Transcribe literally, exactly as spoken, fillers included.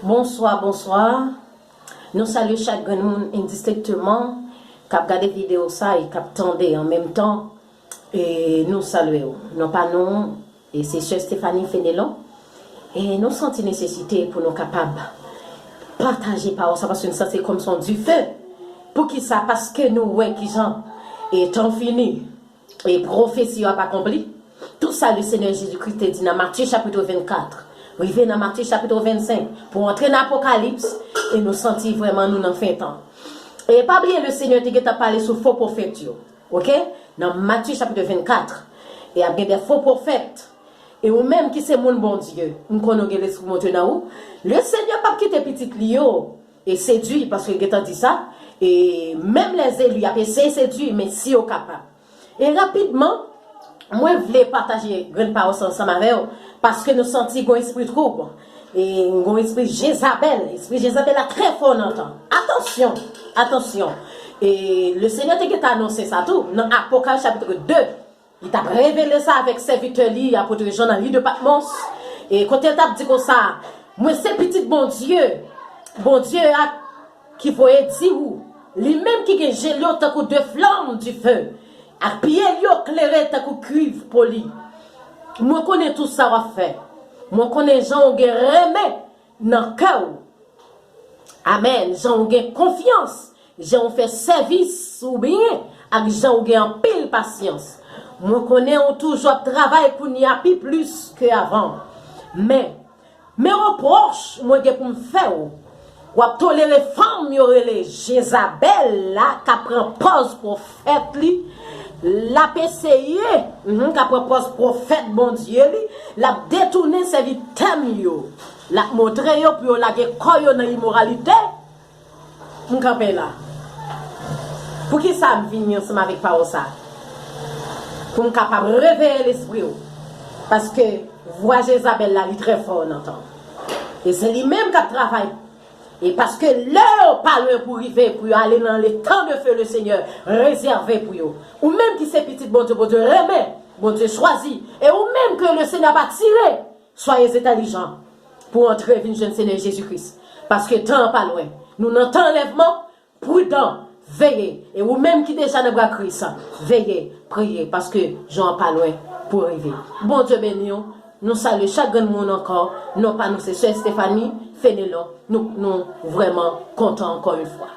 Bonswa, bonswa. Nou salye chak grenn moun endistenkteman k ap gade videyo sa e k ap tande an menm tan. E nou salye w. Non pa nou, e se sè Stephanie Fenelon. E nou santi nesesite pou nou kapab pataje pawòl sa, paske nou santi kòm se yon dife. Poukisa? Paske nou wè kijan e tan fini. E pwofesi yo ap akonpli. Tout sa Lesenyè Jezikri te di nan Matye chapit vennkat, rive nan Matye chapit vennsenk, pou antre nan Apokalips, e nou santi vrèman nou nan fen tan. E pa bliye, Lesenyè te gentan pale sou fo pwofèt yo, oke? Nan Matye chapit vennkat, e ap gen de fo pwofèt. E ou menm ki se moun Bondye, m konnen w gen Lespri Bondye nan ou. Lesenyè p ap kite pitit li yo e sedui, paske l gentan di sa, e menm lèzeli ap eseye sedui, men si yo kapab. E rapidman, mwen vle pataje grenn pawòl sa ansanm avè w, paske nou santi gon espri twoub, e gon espri Jezabèl. Espri Jezabèl la trè fò nan tan. Atansyon, atansyon. E Lesenyè te gentan anonse sa tou nan Apokalips chapit de. Li t ap revele sa avèk sèvitè li, apot Jan, nan li de Patmos. E kote l t ap di konsa, mwen se pitit Bondye, Bondye a ki voye di ou, li menm ki gen je l yo tankou de flanm dife, ak pye l yo klere tankou kwiv poli. Mwen konnen tout sa w ap fè. Mwen konnen jan w gen renmen nan kè w. Amèn. Jan w gen konfyans, jan w fè sèvis ou byen, ak jan w gen anpil pasyans. Mwen konnen ou toujou ap travay kounye a pi plis ke avan. Men, men repwòch mwen gen pou m fè w. W ap tolere fanm yo rele Jezabèl la, k ap pran pòz pwofèt li. L ap eseye, mhm, k ap pran pòz pwofèt Bondye li. L ap detounen sèvitè m yo. L ap montre yo pou yo lage kò yo nan imoralite. M kanpe la. Poukisa m vini ansanm avèk pawòl sa? Pou m kapab reveye lespri w. Paske vwa Jezabèl la, li trè fò nan tan. E se li menm k ap travay. E paske lè yo pa lwen pou rive, pou yo ale nan le tan de fe Lesenyè rezève pou yo. Ou menm ki se pitit Bondye, Bondye renmen, Bondye chwazi. E ou menm ke Lesenyè ap atire, soyez entèlijan pou antre vin jwenn Senyè Jezi Kris. Paske tan an pa lwen. Nou nan tan anlèvman, pridan, veye. E ou menm ki deja nan bra Kris, veye, priye, paske jou an pa lwen pou rive. Bondye beni w. Nou salye chak grenn moun ankò. Non pa nou se sè Stephanie Fenelon. Nou, nou vrèman kontan ankò yon fwa.